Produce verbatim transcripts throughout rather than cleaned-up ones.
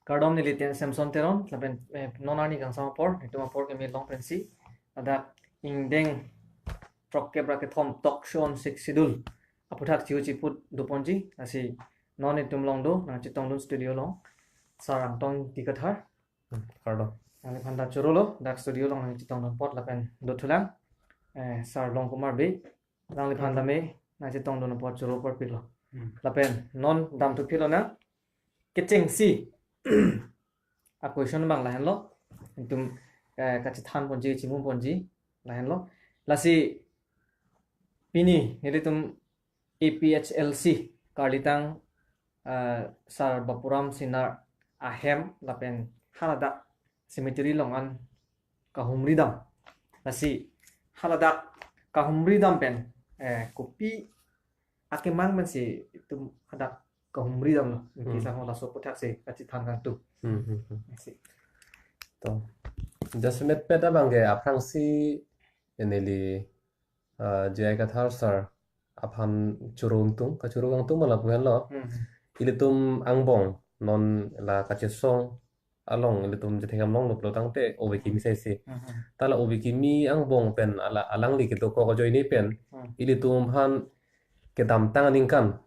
Kardom, neli Ten Samson Teron, lapen, eh, non arni kangsam apor, netum apor keme long pensi, ladak ingdeng throkkep ra kethom talk show on Sixth Schedule aputhak chiu chiput doponji, lasi non netum along do, nangchetongdun studio along, Sar Angtong Ingti Kathar. Hmm, kardom. Nangliphan ta chorolo, dak studio along nangchetongdun apot lapen dothulang, eh, Sar Longkumar Bey, nangliphan tame nangchetongdun apot choro parpiklo. Hmm. Lapen non damthu philo na kechengsi a question abang lahenlo. Netum, eh, kachethan ponji, chimu ponji lahenlo. Lasi pini nelitum A P H L C Karlitang, eh, Sar Bapuram Sinnar ahem lapen haladak cemetery along an kahumri dam. Lasi haladak kahumri dam pen, eh, kopi akemang pensi itum hadak kahumri damlo. Hmm. Kisa ho laso aputhak si kachethan kangtung. Hmm, hmm, hmm. Lasi. To. Jasemet pet abang ke aphrangsi neli, eh, J I Kathar sir aphan choro kangtung, kachoro kangtung ma lapu henlo. Hmm. Ilitum angbong non la kachesong along ilitum chethek damlonglo pulo tangte ove kimi saisi. Hmm. Ta la ove kimi angbong pen ala alangli kedo ko ajoine pen Hmm. ilitum aphan kedamtang aningkan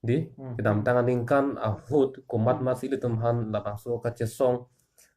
di, Hmm. kedamtang aningkan ahut komat mas ilitum aphan labangso kachesong,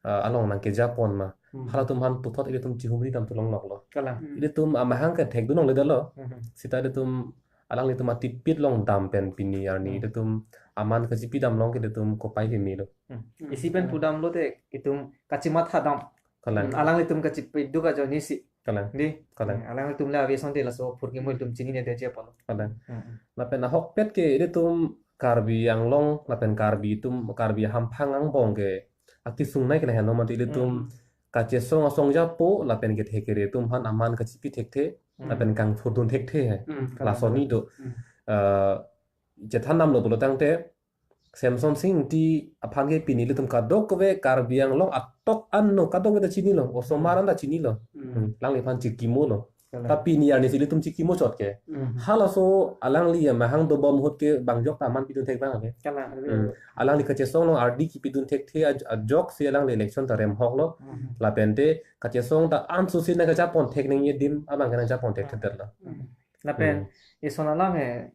ah, along nangkejapon ma. Hmm. Halatum aphan puthot ilitum chihumri damthu longloklo. Kalang. Hmm. Ilitum amahang kethekdun longledetlo. Hmm. Seta ilitum alanglitum atipit along dam pen pini arni Hmm. ilitum aman kachipi damlong ke ilitum kopai pemelo. Hmm. Hmm. Isi pen Hmm. pudamlote itum kachimatha dam. Kalang. Hmm. Alanglitum kachipiduk ajoine si. Kalang. Di? Kalang. Hmm, alanglitum le ave asonte laso phurkimo itum chinine detji apotlo. Kalang. Hmm, hmm. Lapen ahokpet ke ilitum Karbi Anglong, lapen Karbi atum, Karbi hamphang angbong ke akisung nai ke lahenlo mati ilitum Hmm. kachesong asong japo, lapen kethe kere atum aphan aman kachipi thekthe, Hmm. lapen kangthurdun thekthe he. Hmm, kalang. Lasoni do. Hmm. Eh, chethan damlo pulo tangte, Semsonsing Ingti aphan ke pini ilitum kadokave Karbi Anglong atok anno kadokave ta chinilo, osomar Hmm. an ta chinilo. Hmm. Hmm, alangliphan chikimolo. Kalang. Ta pini arni si ilitum chikimo chot ke. Hmm. Halaso alangli amahang dobom ahut ke bang jok ta aman pidun thek abang ke. Kalang. Hmm. Alangli kachesong along ardi kipidun thekthe aj-, ajok si alangli election ta remhoklo. Hmm. Lapente kachesong ta ansu si nangkejapon thek nangji adim abang ke nangkejapon thekthedetlo. Hmm. Lapen Hmm. ison alam he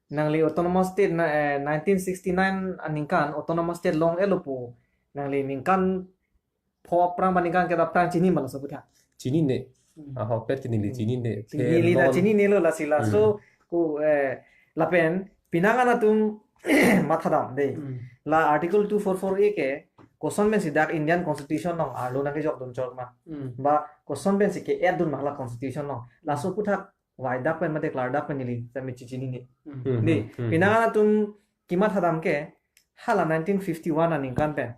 nangli autonomous state na, eh, nineteen sixty-nine aningkan autonomous state long-etlo pu. Nangli ningkan pho aphrang ba ningkan kep aphrang chini ma laso aputhak? Chinine. Hmm. Ahokpet ke neli Hmm. chinine. Chinine Thek ta non. Chininelo lasi laso Hmm. ko, eh, lapen pinangan atum matha dam dei. Hmm. La Article two four four A ke koson pensi dak Indian Constitution along arlo nangkejokdun chot ma. Hmm. Ba koson pensi ke-add dun ma la Constitution along. Laso aputhak vaidak pen mate klardak pen neli tame chichinine. Hmm. Hmm, Di, hmm, hmm. pinangan atum kimatha dam ke hala nineteen fifty-one aningkan pen,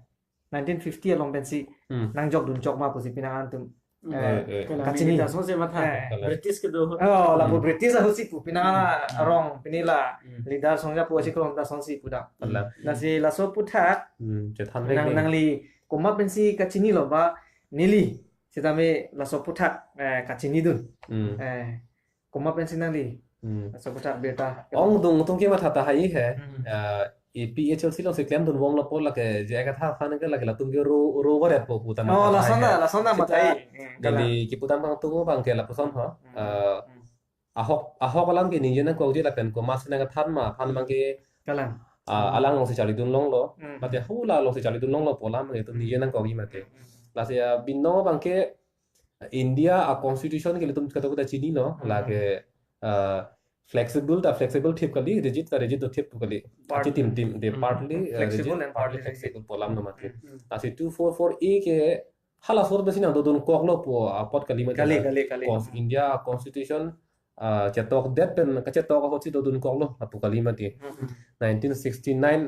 nineteen fifty along pensi Hmm. nangjokdun chot ma pusi pinangan atum, Hmm. eh, Eh, eh. Kalang. Kachini. Bini ta songse matha. Eh. Kalang. British kedo ahut. Oh, lapu Hmm. British ahut si pu pinangan Hmm. arong pini la Hmm. leader song japo si krom ta songsi pu dam. Kalang. Lasi laso aputhak Hmm, chethan nang, vek nang. Nangli komat pensi kachinilo ba neli sitame laso aputhak, eh, kachinidun. Hmm. Eh, komat pensi nangli Hmm. laso aputhak birta. Ongdung atum kematha tahai he. Hmm. Eh, A P H L C alongsi klemdun vanglo pu lake J I Kathar aphan ke lake latum ke ro, ro varet po pu ta Oh, matha lason tahai ta, he. Lason ta Seta matha tahai. Hmm, neli kalang. Kipu dam kangtung abang ke lapuson ho. Hmm. Eh, Hmm. ahok, ahok alam ke ningje nangkokji lapen komat si nangkethan ma aphan abang ke Kalang. Ah, Hmm. alang alongsi charlidun longlo. Hmm. Mate hula alongsi charlidun longlo pu alam ke itum ningje nangkokji mate. Hmm. Lasi, ah, binong abang ke India a constitution ke ilitum kadokave ta chinilo, Hmm. lake, ah, flexible ta flexible thip kali, rigid ta rigid do thip kali. Part- Achi tim tim de Hmm. partly, ah, Flexible rigid, and partly partly flexible. Flexible pu alam lo mate. Hmm. Lasi two four four A ke hala sor pensi nangdodun koklo pu apot kali mate Kali, na. Kali, kali. Cons-, India constitution, ah, chetokdet pen kachetok ahut si dodun koklo lapu kali mati. Hmm. Nineteen sixty-nine,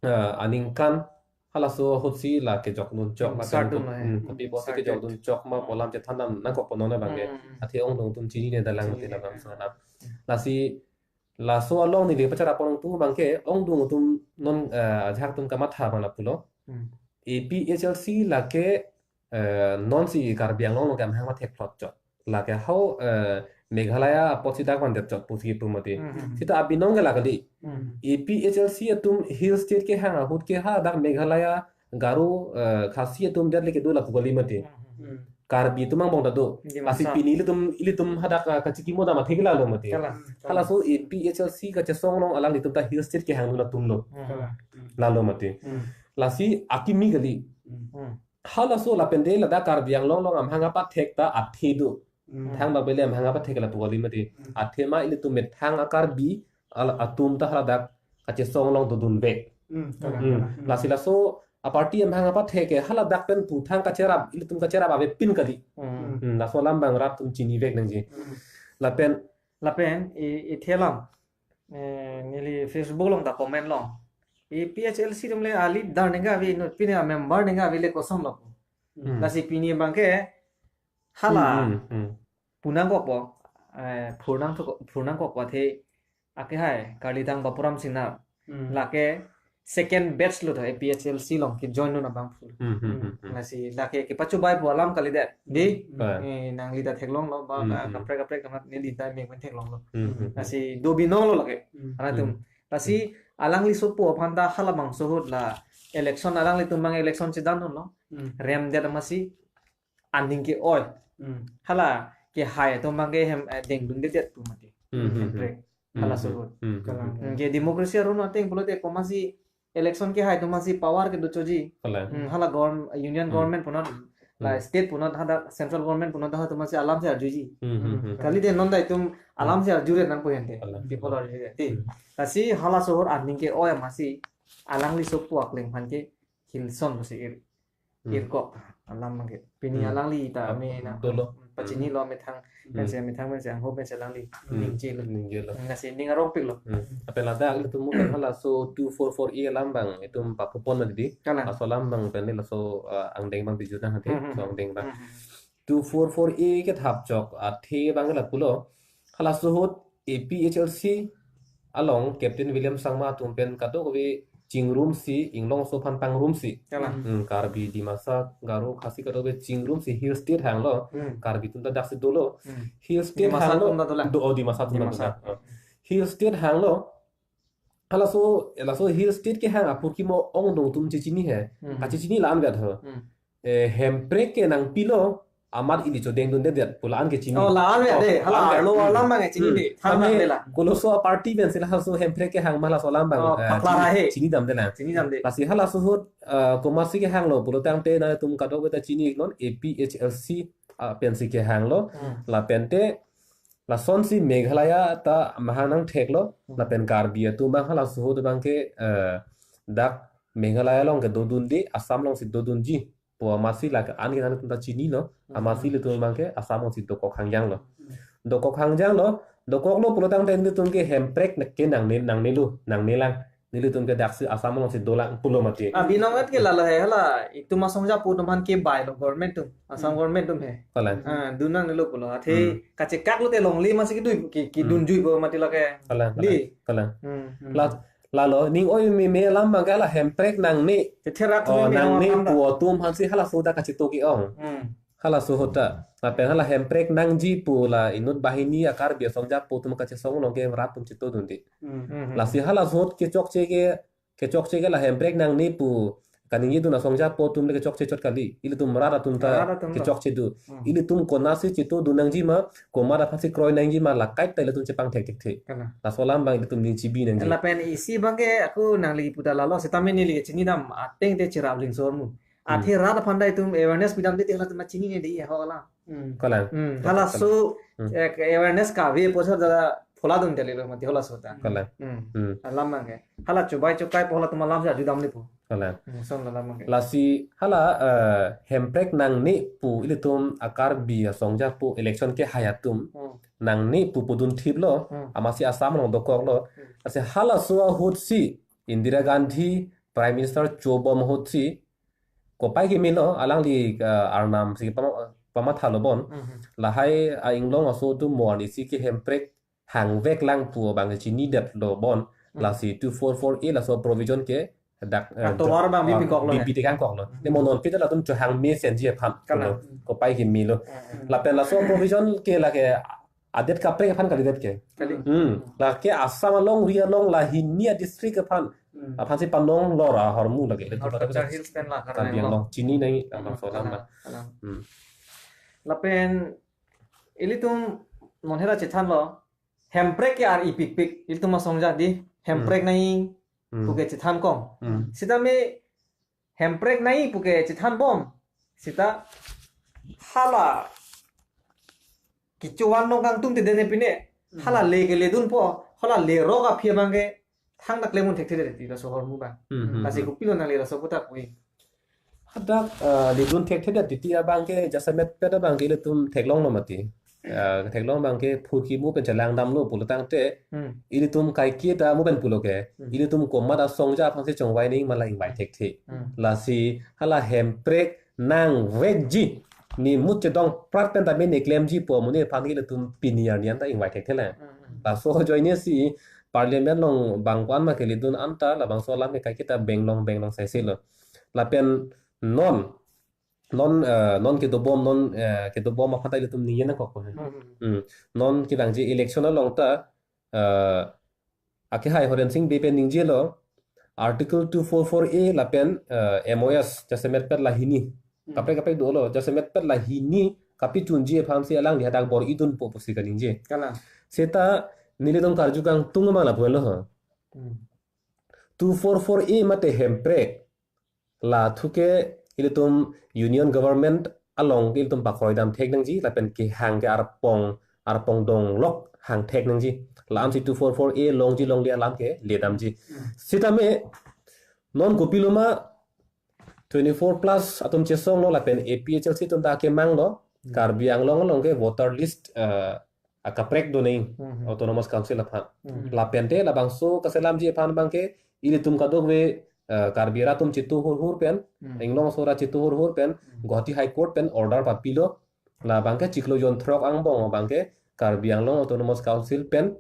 ah, aningkan halaso ahut si la kejokdun chok Hmm, ma start pen dun tu-, la, hmm, eh. Kopi apotsi Started. Kejokdun chok ma Hmm. pu alam chethan dam nangkokpo non abang ke. Hmm. Athe ongdung atum chinine dalang Chinine. Te labangso alam. Hmm. Lasi laso along neli pachara pon tung abang ke ongdung atum non, eh, ajahak atum kamatha abang lapulo. Hmm. A P H L C lake, eh, non si Karbi Anglong along ke amahang mathek plot chot. Lake hau, eh, Meghalaya apotsi dak vandet chot pusi pu mati. Hmm, hmm, hmm. Seta abinong ke la kali. Hmm. A P H L C atum hill state kehang ahut ke hadak Meghalaya Garo, eh, Khasi atum det le kedo lapu kali mati. Hmm. Karbi atum angbong ta do. Dimasa. Lasi pini ilitum, ilitum hadak, ah, kachikimo dam athe ke lalo mati. Kalang. Halaso A P H L C kachesong along alanglitum ta Hill State kehang dun atum lo. Hmm. Kalang. Lalo mati. Hmm. Lasi akimi kali. Hmm. Halaso lapen de ladak Karbi Anglong along amahang apathek ta athe do. Hmm. Thangbak bele amahang apathek lapu kali mati. Hmm. Athema ilitum methang a-Karbi al-, atum ta haladak kachesong along dodunvek. Hmm, kalang, hmm, kalang. Hmm. Lasi laso a-party amahang apathek ke haladak pen puthang kacherap, ilitum kacherap avepin kali. Hmm. Hmm, laso alam abang rat atum chinivek nangji. Hmm. Lapen lapen i, i thelam, eh, neli Facebook along ta comment long. A P H L C atum le a-leader ningke ave, inut pine a-member ningke ave le kosonlo. Hmm. Lasi pini abangke hala Hmm, hmm, hmm. punang kokpo, eh, phurnang thok-, phurnang kokpo athe akehai Karlidang Bapuram Singnar. Hmm. Lake second batch lo tho A P H L C along kejoin lo nang abang phur. Hmm, hmm, hmm, hmm. Lasi lake kepachobei pu alam kalidet. Di? Hmm. Eh, nangli ta theklonglo, ba, Hmm, ka-, hmm. kaprek kaprek kamat neli ta meng pen theklonglo. Hmm, hmm, hmm. Lasi do binong lo lake. Hmm. Anatum. Hmm. Lasi alangli sopo aphan ta halabangso ahut la election, alanglitum abang election chedan lo. Hmm. Remdet amatsi aning ke-oi. Hmm. Hala kehai atum abangke hem, eh, dengdundedet pu mati. Hmm, hmm, hmm. Hemprek. Hmm, halaso ahut. Hmm, hmm, Kalang. hmm. Hmm, ke democracy aron ateng pulote komatsi election kehai atum amatsi power kedo choji. Kalang. Hmm, hala govern-, union Hmm. government punot, la Hmm. state punot, hadak central government punot, hadak atum amatsi alamsi arjuji. Hmm, hmm, hmm. Kali de non ta itum alamsi arjure nangpo hente. Kalang. People arjure. Ti. Hmm. Lasi halaso ahut aning ke-oi amatsi alangli sopo akleng aphan ke hilson pusi ir. Hmm. Irkok alam abangke. Pini Hmm. alangli ta Ah, me na dolo. pachinilo methang Hmm. pensi, methang pensi, angho pensi alangli Hmm. ningjelo. Ningjelo. Hmm, lasi ning arongpiklo. Hmm. Lapen ladak ilitum mo kan halaso two four four A alam abang itum papupon na didi. Kalang. Laso alam abang pen laso, ah, angdeng abang bijut nang hati, Hmm, hmm, so angdeng abang. Hmm, hmm. Two four four A kethap chok athe abang lapulo. Halaso ahut A P H L C along Captain William Sangma atum pen kadokave chingrumsi, inglongso aphan pangrumsi. Kalang. Hmm, Karbi, Dimasa, Garo, Khasi kadokave chingrumsi Hill State hanglo. Hmm. Karbi atum ta daksi dolo. Hmm. Hill State Dimasa hanglo. atum ta dolang. Do, oh, Dimasa atum ta Dimasa. dolang. Oh. Hill State hanglo. Halaso, laso Hill State kehang apor kimo ongdung atum chechini he. Hmm. Kachechini la-an vet ho. Hmm. Eh, hemprek ke nangpilo, amat ili chodengdundedet pu la-an ke chini. Oh, la-an vet Oh, de. Hala la-an vet. lo Hmm. alam abang chini Hmm. de. Thangnat Kami de la. koloso a-party pensi halaso hemprek kehang ma halaso alam abang, Oh, eh, pakla chini, hai. chinidamde nang. Chinidamde. Lasi halaso ahut, eh, komatsi kehanglo pulo tangte nangtum kadokave ta chini non A P H L C, ah, pensi kehanglo. Hmm. Lapente lasonsi Meghalaya ta amahang nangtheklo. Hmm. Lapen Karbi atum abang halaso ahut abangke, eh, dak Meghalaya along kedodunde, Assam alongsi dodunji pu amatsi lake an ke nangtum ta chinilo. Hmm. Amatsi ilitum abangke Assam alongsi dokok hangjanglo. Hmm. Dokok hangjanglo, dokoklo pulo tangte nelitum ke hemprek ne ke nangne, nangnelo, nangnelang. Nelitum ke daksi Assam alongsi dolang pulo mati. Ah, binong et ke lalo he, hala itum asongjapo atum aphan kebailo government atum, Assam Hmm. government atum he. Kalang. Ah, dun nangnelo pulo. Athe Hmm. kachekak lote longle amatsi kedun, ke, ke Hmm. dunjuipo mati lake. Kalang, Di? kalang, kalang. Hmm, hmm. La, lalo, ning oi meme alam abangke hala hemprek nangne. Te therak Oh, atum me nangne alam ta. pu atum aphansi halaso dak kacheto ke-ong. Hmm. Halaso ahut ta. Lapen hala hemprek nangji pu la inut banghini a-Karbi asongjapo atum kachesong along ke rat atum chetodunde. Hmm. Hmm. Lasi halaso ahut kechokche ke, kechokche ke la hemprek nangne pu kaningjedun asongjapo atum le kechokche chot kali. Ilitum rat atum ta Rat atum ta. kechokche do. Hmm. Ilitum konatsi chetodun nangji ma, komat aphansi kroi nangji ma, la kaita ilitum chepangthek thekthe. Kalang. Laso alam abang ilitum ning chibi nangji. Lapen isi abangke ako nangli puta lalo, setame neli chinidam ateng te cherap lingsor mu. Hmm. Athe rat aphan ta itum awareness pidamde te halatum chinine de ho la. Hmm. Kalang. Hmm. Kalang. Halaso, Hmm. eh, ke awareness kave apotsi ta phola dun teli lo mati halaso ta. Kalang. Hmm. Hmm. Alam abangke. Hala chobai chokai pu halatum alamsi arjudamlepo. Kalang. Hmm, son alam abangke. Lasi hala, eh, hemprek nangne pu ilitum a-Karbi asongjapo election kehai atum. Hmm. Nangne pu pudun thiplo, Hmm. amatsi Assam along dokoklo. Hmm. Lasi halaso ahutsi Indira Gandhi Prime Minister chobom ahutsi kopai kemelo alangli, eh, arnam si pama-, pamathalo bon. Mhm. Lahai a-inglong aso atum mo arnisi ke hemprek hangveklang pu abang chinidetlo bon. Mhm. Lasi two four four A laso provision ke dak, eh, Katovar abang ah, bipikoklo ya? bipi tekangkoklo. Mhm. Ne mo non pita latum chohang mesenji aphan. Kalang. Kopai kemelo. Mhm. Lapen laso provision ke lake adet kaprek aphan kalidet ke. Kali. Hmm. Lake Assam alongri along la hini a-district aphan Hmm. Aphansi panong lor ahormu lake. Ilitum North Cachar Hills pen la Karbi Anglong. Chini nangji, hmm, labangso alam, kalang, na. Kalang. Hmm. Lapen ilitum non hera chethanlo, hemprek ke ar-ipikpik, ilitum asong jadi, hemprek, hmm, nangji, hmm, puke chethan kong. Hmm. Sitame hemprek nangji puke chethan bom. Sita hala kecho-an nong kangtum te dene pine. Hmm. Hala le ke ledunpo, hala lerok aphi abang ke thangta klem un thekthedet titi laso ahormu abang. Hmm, hmm, lasi, hmm, kopilo nangli laso aputhak pu-i? Hadak, ah, ledun thekthedet titi abang ke jasemetpet abang ke ilitum theklonglo mati. Ah, theklong abang ke phurkimo pen chelangdamlo pulo tangte, hmm, ilitum kaiketa mo pen pulo ke, hmm, ilitum komat asong ja aphansi chongvai nangji ma la ingvai thekthe. Hmm. Lasi hala hemprek nangvekji, ne mut chedongprat pen tame ne klemji pu amonit aphan ke ilitum pini arni anta ingvai thekthe lang. Hmm, hmm. Laso ajoine si parliament along bang ko-an ma keledun anta labangso alam ke kaiketa benglong benglong saiselo. Lapen non, non, eh, non kedobom, non, eh, kedobom aphanta ilitum ningje nangkok ko. Hmm, hmm. Hmm. Non kevangji election along ta, eh, akehai Horen Sing Bey pen ningjelo, Article two four four A lapen, eh, M O S jasemetpet la hini. Hmm. Kaprek kaprek dolo, jasemetpet la hini kapachunji aphansi alangli hadak bor-idunpo pusi kaningje. Kalang. Seta nelitum karju kangtung abang lapu-anlo ho. Hmm. Two four four A mate hemprek, la thuke ilitum Union Government along ke ilitum pakroidam thek nangji, lapen kehang ke arpong, arpong donglok hang thek nangji. La-ansi two four four A longji longle alam ke ledamji. Hmm. Sitame non kopilo ma twenty-four plus atum chesonglo lapen A P H L C atum ta kemanglo, hmm, Karbi Anglong along ke voter list, eh, akaprek do nangji, hmm, hmm, Autonomous Council aphan. Hmm. Lapente labangso kaselamji aphan abang ke ilitum kadokave, eh, Karbi rat atum chitu hurhur pen, hmm, inglong sora chitu hurhur pen, hmm, Guwahati High Court pen order papilo. Labang ke chiklo jonthrok angbong abang ke Karbi Anglong Autonomous Council pen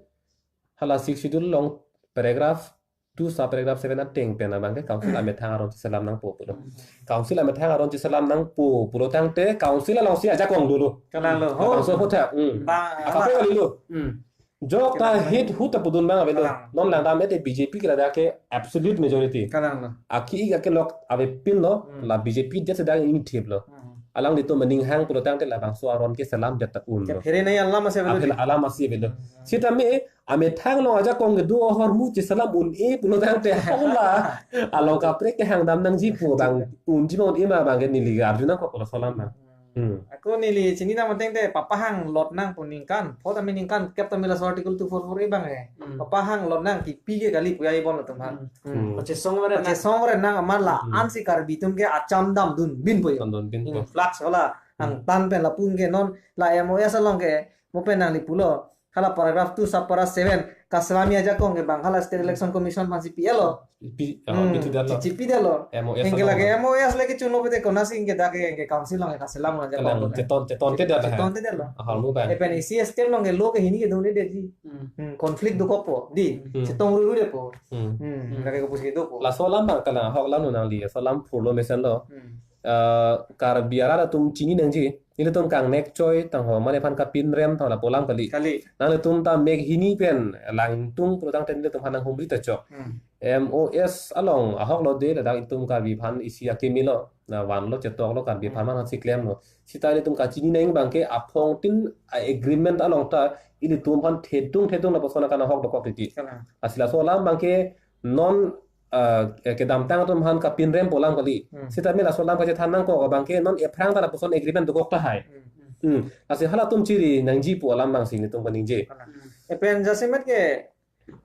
hala Sixth Schedule along paragraph two subparagraph seven ateng pen abang ke council amethang aron cheselam nangpo pulo. Hmm. Council amethang aron cheselam nangpo pulo tangte council alongsi ajakong dolo. Kalanglo. Ho. Labangso aputhak. Hmm. Ba, apa apa kalilo? Hmm. Jok ta, kalang, hit hut ta pudun abang avelo. Kalang. Non langdam-et te B J P ke ladak ke absolute majority. Kalanglo. Aki ik akelok avepinlo, hmm, la B J P det sedang ingthiplo. Hmm. Alanglitum maning hang pulo tangte labangso aron ke selamdet ta unlo. Kephere nangji alam masi avelo. Apel alam masi avelo. Hmm. Sitame amethang along ajakong kedo ahormu cheselam un-e pulo tangte hala along kaprek kehangdam nangji pu abang unji ma un-e ma abang ke neli arju nangkok laso alam abang. Hmm. Ako neli chinidam ateng te papahang lot nang pu ningkan, pho tame ningkan kep tame laso Article two four four A abang ke. Hmm. Papahang lot nang kipi ke kali pu ya ibon atum aphan. Hmm. Hmm. Pachesong vare nang. Pachesong vare nang amat la, hmm, ansi Karbi atum ke acham damdun binpo yo. Damdun binpo. Hmm. Flux wala, hmm, angtan pen lapu-an ke non la M O S along ke mo pen nangli pulo. Hala paragraph two subpara seven, kaselamji ajakong ke abang hala State Election Commission aphansi pi-etlo. Pi, ah, hmm, pi-etlo. Chichi pi-etlo. M O S anke along lake lo. M O S lake chunlo pute konatsi anke dak ke anke council along kaselam ajakong. Kalang, cheton, chetontedet. Chetontedet lo. Ahormu abang. Lapen isi state along ke lo ke hini ke dongledetji. Hmm. Hmm, conflict dokokpo. Di, hmm, chetong ruru detpo. Hmm. Hmm, hmm, lake kopusi ke dopo. Laso alam abang kalang ahok alam lo nangli, laso alam phurlo mesenlo. Hmm. Eh, Karbi arat atum chini nangji, ilitum kangnek choi tangho mane aphan kapinrem tangho lapu alam kali. Kali. Nanglitum ta mek hini pen langtung pulo tangte nelitum aphan nanghumri ta chok. Hmm. M O S along ahok lo de ladak itum Karbi aphan isi akimi lo, na vanlo chetoklo Karbi aphan, hmm, man si klemlo. Sita ilitum kachini nangji abang ke aphongtin a-agreement along ta ilitum aphan thedung thedung lapuson akan ahok dokok titi. Kalang. Lasi laso alam abang ke non, eh, kedamtang atum aphan kapinrempo alam kali. Hmm. Sitame laso alam kachethan nangkok abang ke non ephrang ta lapuson agreement dokok tahai. Hmm, hmm. Hmm. Lasi halatum chiri nangji pu alam abangsi nelitum kaningje. Hmm. Lapen jasemet ke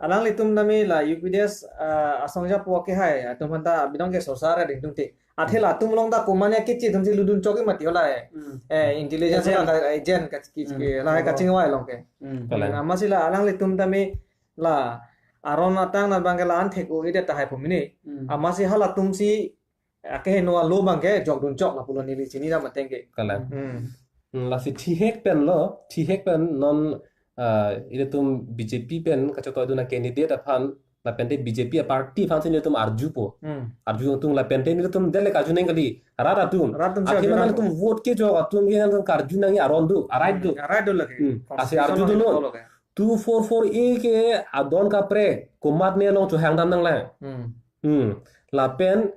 alanglitum tame la U P D S, eh, asong japo akehai atum aphanta abinong ke sorsa ra dingdung te. Athe latum along ta komatne keche atumsi ludun chok-i mati hala, eh. Hmm. Eh, intelligence, agent, la ka, agent ka, ki, hmm, ki, la, oh, kachingvai along ke. Hmm. Kalang. Hmm, amatsi la alanglitum tame la aron atang nat abang ke la-an thek-o-edet tahai pu mene. Hmm. Amatsi halatumsi akeheno alo abang ke jokdun chok lapulo neli chinidam ateng ke. Kalang. Hmm. Hmm, lasi thihek pen lo, thihek pen non, ah, ilitum B J P pen kachetoidun a-candidate aphan, lapente B J P a-party aphansi nelitum arjupo. Hmm. Arju tung lapente nelitum det le karju nang kali. Rat atum. Rat atum si arju nang. Athema nelitum vote kejok atum ke nelitum karju nangji aron do, a-right do. Hmm, a-right do lake. Hmm. Lasi constitution arjudunnon. Lo ke. two four four A ke adon kaprek komatne along chohang dam nanglang. Hmm. Hmm. Lapen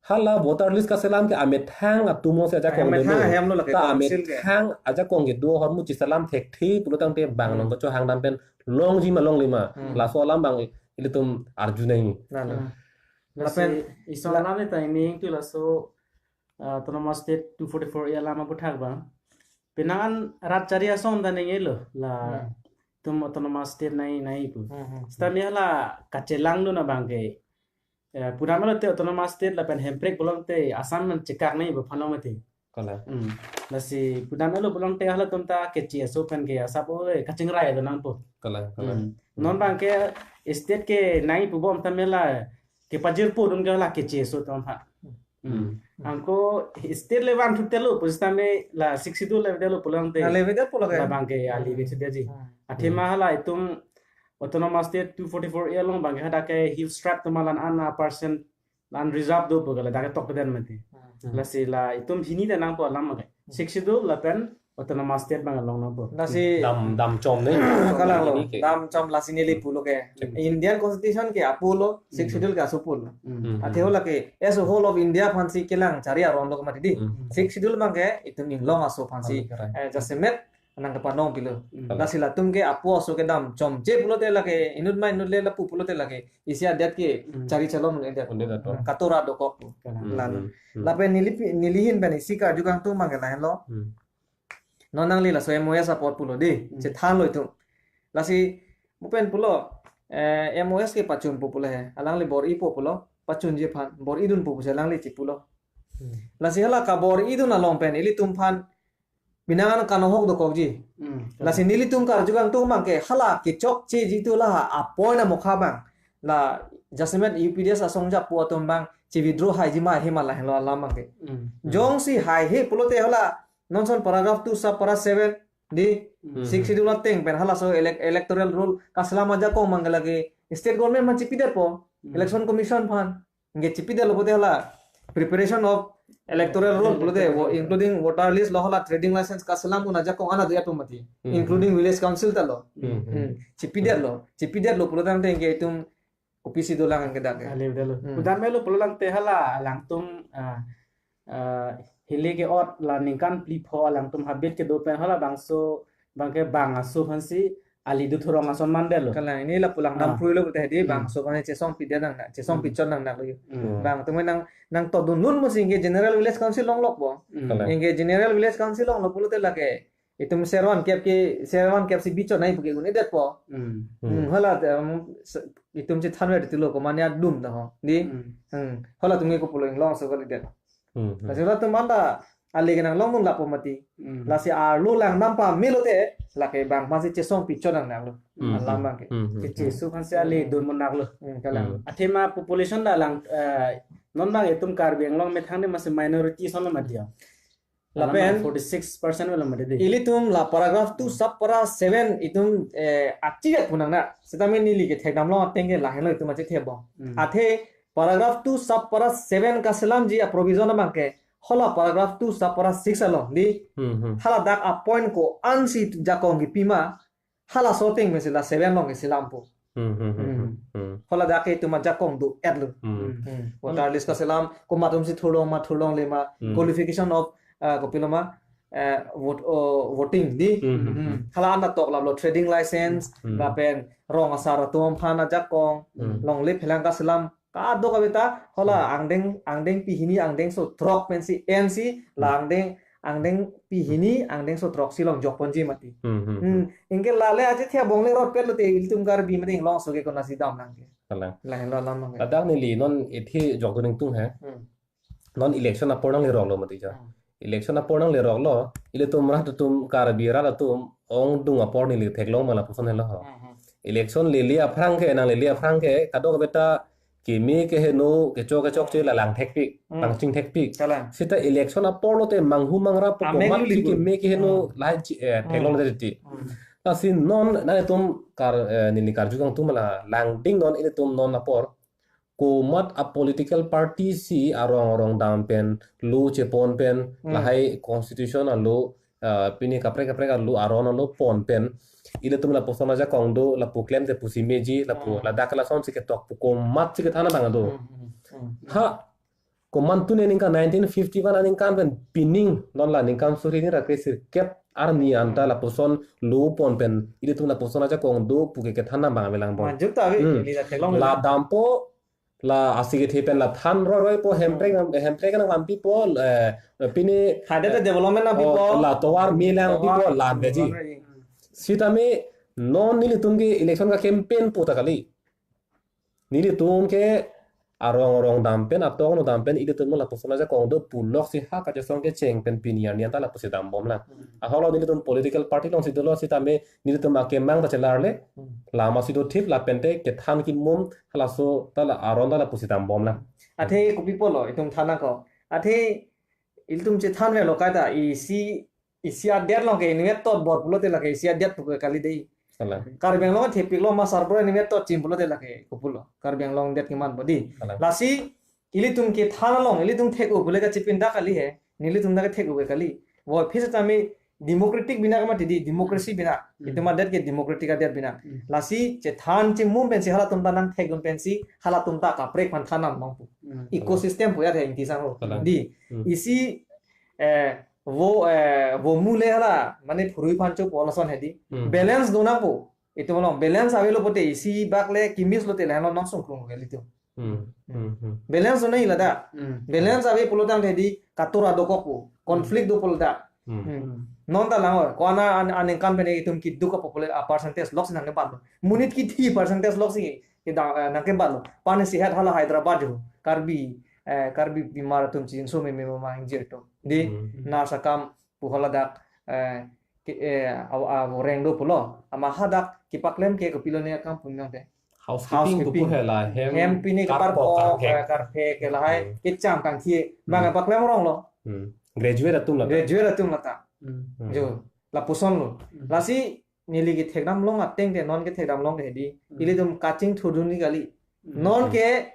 hala voter list kaselam ke amethang atum along si ajakong Amethang dolo. Ahem lo lake Ta council ke. Amethang ajakong kedo ahormu chiselam thekthe pulo tangte bang Hmm. along kechohang dam pen longji ma longle ma. Hmm. Laso alam abang ilitum arju nangji. Lalo. Hmm. Lapen Lasi ison la- alam ni ta ini ingtu laso, ah, autonomous state two forty-four A alam aputhak abang. Penang an rat chari asong ta ningje lo la Hmm. itum autonomous state nangji nangji pu. Hmm, hmm, hmm. Seta mi hala kachelang dun abang ke. Eh, pura melo te autonomous state lapen hemprek pulote Assam nangchekak nangji pu aphan lo mati. Kalang. Hmm. Lasi pura melo pulote halatum ta keche aso pen ke asap o, eh, kachingrai do nangpo. Kalang, kalang. Hmm. Non abang ke state ke nangji pu bom ta mela kepajirpo dun ke hala keche aso atum aphan. Hmm. Hmm. Anke state level thu telo pusitame la Sixth Schedule level telo pulote. Na level telo pulo ke. Labang ke ali Hmm. besi dia ji. Hmm. Athema Hmm. hala itum autonomous state two forty-four A along abang ke hadak ke hill tribe atum la-an an percent la-an reserve do pu ke ladak ke tok den mati. Hmm. Lasi la itum hini ta nangpo alam ke. Hmm. Sixth Schedule lapen autonomous state abang along nangpo. Lasi Dam, dam chom ne. Kalang lo. Ini ke. Dam chom lasi neli pulo ke. Hmm. Indian Constitution ke apo lo, Sixth Hmm. Schedule ke aso pulo. Hmm. Hmm. Athe hala ke as a whole of India aphan si kelang chari aron lo ke mati di. Hmm. Sixth Schedule abang ke itum inglong aso aphan si, Kalang, kalang. eh, jasemet nangkepanong pilo. Hmm. Lasi latum ke apo aso kedam chomche pulote lake inut ma inut le lapu pulote lake isi adet ke Hmm. chari chalon un-edet. Un-edet to. Hmm, katora dokok pu. Kalang. Hmm, Lalo. Hmm. Hmm. Lapen neli pi-, neli ahin pen isi karju kangtung abang ke lahenlo. Hmm. Non nangli laso M O S apot pulo di, Hmm. chethanlo itum. Lasi mo pen pulo, eh, M O S ke pachunpo pulo he. Alangli bor-ipo pulo, pachunji aphan, bor-idunpo pusi alangli chipulo. Hmm. Lasi hala kabor-idun along pen ilitum aphan penang an kanohok dokokji. Hmm. Lasi nelitum karju kangtung abang ke hala kechokcheji tu la a-point amokha abang. La jasemet U P D S asong japo atum abang chi-withdraw haiji ma he ma lahenlo alam abang ke. Hmm. Jongsi haihe pulote hala non ason paragraph two sub para seven di Hmm. Sixth Schedule ateng pen halaso elec-, electoral roll kaselam ajakong abang ke lake state government aphan chipidetpo, Hmm. election commission aphan. Anke chipidetlo pulote hala preparation of electoral roll pulote, wo-, including voter list lo hala trading license kaselam un ajakong ana do-et pu mati, Hmm. including village council ta lo. Hmm. Hmm. Chipidetlo, chipidetlo pulo tangte anke itum kopisi dolang anke dak ke. Ali dalo. Hmm. Pudam melo pulo tangte hala alangtum, ah, ah, hili ke-ot la ningkan phli pho alangtum habit kedo pen hala bangso abang ke bang aso aphan si ali do thurong ason mandetlo. Kalang, neli lapu lang dam Ah. phrui lo pulote di Hmm. bangso aphan chesong pidet nang, chesong Hmm. pichot nang dak lo. Hmm. Bang atum nang, nangtodun lun mo si anke General Village Council longlokpo. Hmm. Kalang. Anke General Village Council longlo pulote lake itum servan kep ke, servan kep si bichot nangji pu ke un-edetpo. Hmm. Hmm. Hmm, hala te, um, se-, itum chethanver tilo komatne adum ta ho. Di? Hmm. Hmm. Halatum ke kopilo inglong aso kalidet. Hmm, hmm. Lasi halatum anta ali ke nanglong un lapo mati. Hmm. Lasi arlo lang dam pamelo te, lake bang aphan si chesong pichot nang nanglo. Hmm, Alam hmm. abang ke. Hmm, hmm, Keche hmm. aso aphan si ali dun mo nanglo. Hmm, kalang. Hmm. Athema population ta lang, eh, non abang itum Karbi Anglong methang ne masi minority ason lo mati ya. Lapen Alam forty-six percent lo mati di. Ilitum la paragraph two sub para seven itum, eh, achivet pu nang na. Sitame neli kethekdam long ateng ke lahenlo itum achethebom. Hmm. Athe paragraph two sub para seven kaselamji a-provision abang ke hala paragraph two sub para six along di. Hmm, hmm. Hala dak a-point ko-an si jakong kipi ma, halaso ateng pensi la seven along ke selampo. Hmm, hmm, hmm, Hmm. hmm, hmm. Hala dak ke itum ajakong do-etlo. Hmm. Hmm. Hmm. Voter list kaselam, komat atum si thurlong ma, thurlongle ma, Hmm. qualification of, ah, kopilo ma, eh, vote, oh, voting di. Hmm, hmm, Hmm. hmm. Hala anta toklaplo trading license, Hmm. lapen rong asar atum aphan ajakong, Hmm. longle phelang kaselam, kadokave ta, hala Hmm. angdeng, angdeng pi hini angdeng so throk pensi, en si, la Hmm. angdeng, angdeng pi hini angdeng so throksi along jokponji mati. Hmm, hmm, Hmm. hmm. Anke lale achethe abong le rot pet lote ilitum Karbi mati inglong aso ke konatsi dam nang ke. Kalang. Lahenlo alam abang ke. Ladak neli non ethe jokdun ingtung he. Hmm. Non election apor nangleroklo mati ja. Hmm. Election apor nangleroklo, ilitum rat atum Karbi rat atum ongdung apor neli theklong ma lapuson helo ho. Hmm, hmm. Election lele aphrang ke, nanglele aphrang ke, kadokave ta keme keheno, kecho kechokche la lang thekpik, Hmm. pangching thekpik. Kalang. Seta election apor lote manghu mangra pu Amek komat luli si pu. keme keheno Hmm. lahai chi, eh, Hmm. theklong le titi. Hmm. Lasi non nangtum kar, eh, neli karju kangtung ma la langding non ilitum non apor komat a-political party si arong arong dam pen, law chepon pen, Hmm. lahai constitution a-law, ah, pini kaprek kaprek alo aron alo pon pen ilitum lapuson ajakong do, lapu klemte pusi meji, lapu Hmm. ladak lasonsi ketok pu komatsi kethan abang do. Hmm, hmm, hmm. Ha, komantu ne ningkan nineteen fifty-one aningkan pen pining non la ningkan suri ni ra kre sirkep arni anta Hmm. lapuson lo pon pen ilitum lapuson ajakong do pu ke kethan abang avelang bon. Majut ta ave, Hmm. ili ta theklong La le. dampo, la asi kethe pen la than roi roi po, Hemprek, Hemprek nangvanpi po, eh, pini Hadak ta development nangpi po. Oh, la tovar me nangpi po, Tovar. la veji. Tovar. Sitame non nelitum ke election ka campaign pu ta kali. Nelitum ke arong arong dam pen, atong dam pen, ilitum lapuson ajakong do puloksi ha kachesong kecheng pen pini arni anta lapusi dambom lang. Hmm. Ahoklo nelitum political party alongsi dolo sitame nelitum akemang ta chelarle, Hmm. lama si do thip lapente kethan kimum halaso ta la aron ta lapusi dambom lang. Athe kopi pulo itum than ako. Athe ilitum chethan velo kaita isi, isi adet along ke inutvet tot bor pulote lake isi adet pu ke kali dei. Kalang. Karbi Anglong thepiklo ma sarbura inutvet tot chim pulote lake kopulo. Karbi Anglong det keman bodi. Kalang. Lasi ilitum kethan along, ilitum thek-o pule kachipindak kali he. Nelitum dak thek-o ke kali. Voi phis tame democratic bina kama tidi, democracy bina. Hmm. Itum adet ke democratic adet bina. Hmm. Lasi chethan chimum pensi halatum ta nangthekdun pensi halatum ta kaprek aphan than nam nangpu. Hmm. Ecosystem pu ya the ingti sang ho. Kalang. Di. Hmm. Isi, eh, vo, eh, vo mule hala, mane phurui aphan chopo lason hedi. Hmm. Balance do nangpo. Itum along balance avelo pote isi bak le kimis lote le hano nang sungkrung ke ilitum. Hmm. Hmm. Hmm. Hmm. Balance do nai lada. Hmm. Balance ave pulotangte di katura dokok po. Conflict do pulote. Hmm. Hmm. Non ta langor. Ko ana an, aningkan pen itum keduk a popula-, a percentage loksi nangkebatlo. Monit kithi percentage loksi ke da, eh, nangkebatlo. Pani sihat hala Hyderabad jo. Karbi, eh, Karbi bimar atum chijinso meme mama ingjir atum. Di Hmm. nurse akam pu haladak, eh, ke, eh, aw, aw, reng do pulo. Ama hadak kepaklem ke kopilo ne akam pu nangte. Housekeeping Housekeeping. Pu pu hela hem Hem pini kepar karpo ko, karphek. Eh, karphek ke lahai, Hmm. kecham kangthie. Bang Hmm. paklem ronglo. Hmm. Graduate atum lata. Graduate atum lata. Hmm. Hmm. Jo, lapuson lo. Hmm. Lasi neli kethekdam long ateng te, non kethekdam long te di. Hmm. Ilitum kachingthurdun ni kali. Hmm. Non ke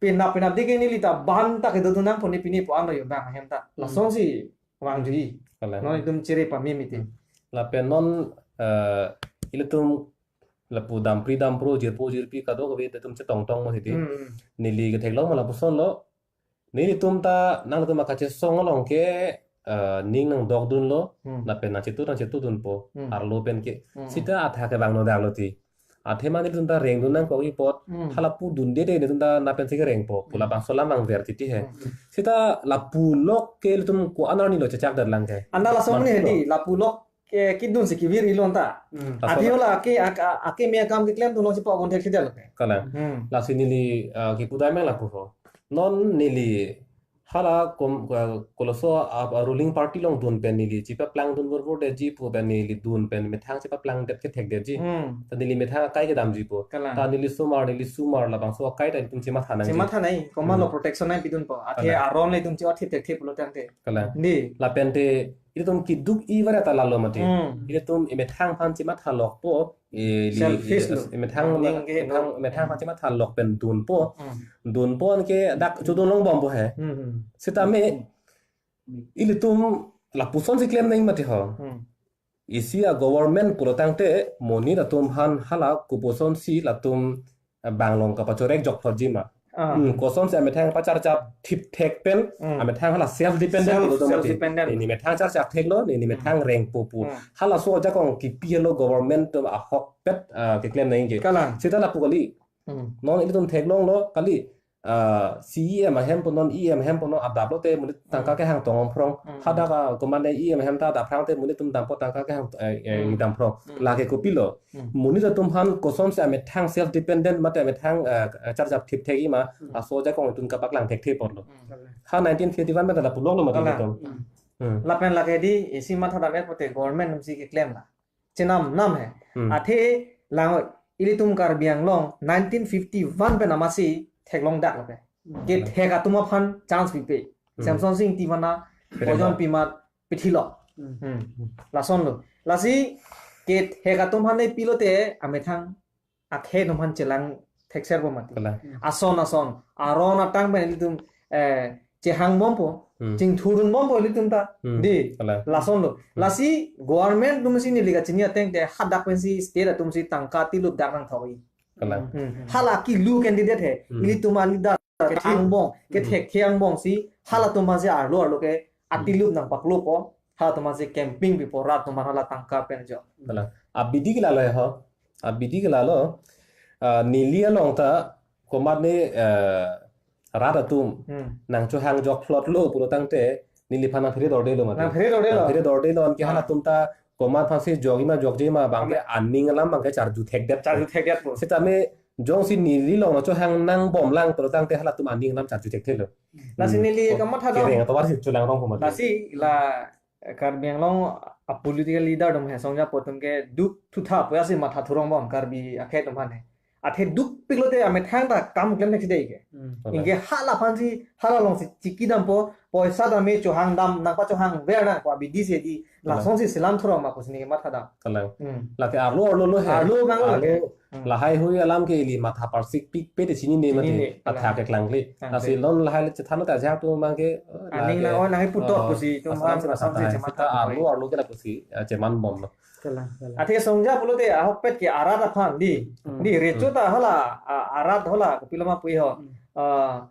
pinap pinap di ke neli ta ban ta kedodun nangpo ne pini pu ano yo bang hem ta. Hmm. Lasonsi vangji. Kalang. Non itum chere pameme te. Hmm. Lapen non, eh, ilitum lapu dampri dampro, jirpo jirpi kadokave itum chetongtong mo hedi. Hmm. Neli ketheklong ma lapuson lo. Nelitum ta nangtum akachesong along ke, eh, ning nangdokdunlo. Hmm. Lapen nangchetu nangchetudunpo. Hmm. Arlo pen ke. Hmm. Sita athak ke vangno daklo ti. Athema nelitum ta rengdun nangkok apot. Hmm. Hala pudunde de nelitum ta lapensi kerengpo. Pu Hmm. labangso alam vangver titi he. Hmm. Sita lapu lok ke ilitum ko-an arni lo chechak darlangke. Anda lason Mas ne lo. Di, lapu lok ke kedunsi kevir ilon ta. Hmm. Laso Adi la- hola ke ak-, ak-, akeme akam keklemdun alongsi pabon thekthedetlo ke. Kalang. Hmm. Lasi neli, ah, kipudai mang lapu ho. Non neli hala kom, ah, koloso, ah, ruling party along dun pen neli chepaplangdun vorbor detji pu pen neli dun pen methang chepaplangdet kethekdetji. Hmm. Ta neli methang akai kedamji po. Kalang. Ta neli osomar, neli osomar labangso akai ta itum chematha nangji. Chematha nai, komatlo Hmm. protection nangpidunpo. Athe Kalang. aron le itum che-ot thekthe pulotangte. Kalang. Di. Lapente ilitum keduk i vara ta lalo mati. Hmm. Ilitum emethang aphan chemathalokpo, e, li, Selfish e, lo. Emethang, Ning ke emethang, lo. Emethang aphan chemathalok pen dunpo. Hmm. Dunpo anke dak chodun longbompo he. Hmm, hmm. Sitame, Hmm. ilitum lapusonsi klem nang mati ho. Hmm. Isi a government pulotangte, monit atum aphan hala koposonsi latum, eh, bang along kapachorek jokthotji ma. Ah. Hmm, kosonsi amethang pacharchap thipthek pen, Hmm. amethang hala self dependent Self, pulo do mati. Self dependent. Neli methang charchap theklo, neli Hmm. methang rengpo pu. Hmm. Halaso ajakong kipi helo government atum ahokpet, ah, keklem nangji. Kalang. Sita lapu kali. Hmm. Non ilitum theklonglo kali, ah, C E M ahem pu non, E M ahem pu non adap lote monit tangka Hmm. kehang tong-om phrong. Hmm. Hadak a komatne E M ahem ta adap phrangte monit atum dampo tangka kehang, eh, eh, Hmm. dam phrong. Hmm. Lake kopilo. Hmm. Monit atum aphan kosonsi amethang self dependent mate amethang, eh, charchap thipthek i ma, Hmm. laso ajakong itum kapaklang thekthe apotlo. Hmm. Ha nineteen fifty-one pen ta lapu loklo mati Kalang. itum. Hmm. Hmm. Lapen lake di isi mathadam-et pote government atumsi keklem la. Chenam nam he. Hmm. Athe lang ilitum Karbi Anglong nineteen fifty-one pen amatsi theklong daklo ke. Hmm. Kethek atum aphan chance pipe. Hmm. Semsonsing Ingti aphan na Pire pojon lo. Pimat pithilok. Hmm. Hmm. Lasonlo. Lasi kethek atum aphan ne pilote amethang akhei atum aphan chelang thekserpo mati. Kalang. Hmm. Ason ason. Aron atang pen ilitum, eh, kehang bompo, Hmm. chingthurdun bompo ilitum ta. Hmm. Di, Kalang. lason lo. Hmm. Lasi government atum si neli kachini ateng te hadak pensi state atum si tangka tilup dak nangthawi. Kalang. Hmm. Hala kilu candidate he, Hmm. ilitum a leader kethek angbong, Hmm. kethek thek angbong si, halatum aja arlo arlo ke atilup nangpaklopo, halatum aja campaign pipo rat atum hala tangka pen jo. Kalang. Abidi ke lalo he ho. Abidi ke lalo, ah, neli along ta komat ne, eh, rat atum Hmm. nangchohang jok plot lo pulo tangte neliphan nangphere dorde lo mati. Nangphere dorde lo. Nangphere dorde lo anke Ah. halatum ta komat aphansi jokji ma jokji ma abang ke Amen. aning alam abang ke charju thekdet. Charju thekdet po. Sitame jongsi neli along nangchohang nangbomlang pulo tangte halatum aning alam charju thekthe lo. Lasi Hmm. neli Oh, kamatha dam. kereng atovar si cholang rong po mati. Lasi la, eh, Karbi Anglong a political leader atum he songja apo atum ke duk thutha puya si matha thurong bom Karbi akhei atum aphan he. Athe dukpik lote amethang ta kam klem thekthedei ke. Hmm. Anke hala aphansi, hala alongsi chiki dampo, poisa dam me chohang dam, nangpachohang ver nangpo abidi si di, Kalang. lasonsi selam thurong ma pusi neli kamatha dam. Kalang. Hmm. Lake arlo arlo lo he. Arlo abang lo Arlo lake. Hmm. lahai hui alam ke ili matha parsik pikpe te chinine mati. Chinine, Kalang. Atha ke klangle. Klangle. Lasi non lahai le chethan ta ajak atum abang ke, eh, Aning lake, na, oh, nang putok oh, pusi, atum asalam abang si matha lasonsi hai. chematha Sita thurong. arlo arlo ke lapusi, eh, cheman bomlo. Kalang, kalang. Athe songja pulote ahokpet ke arat aphan di. Hmm. Di recho Hmm. ta hala, a-, arat hala kopilo ma pu-i ho. Hmm. Ah,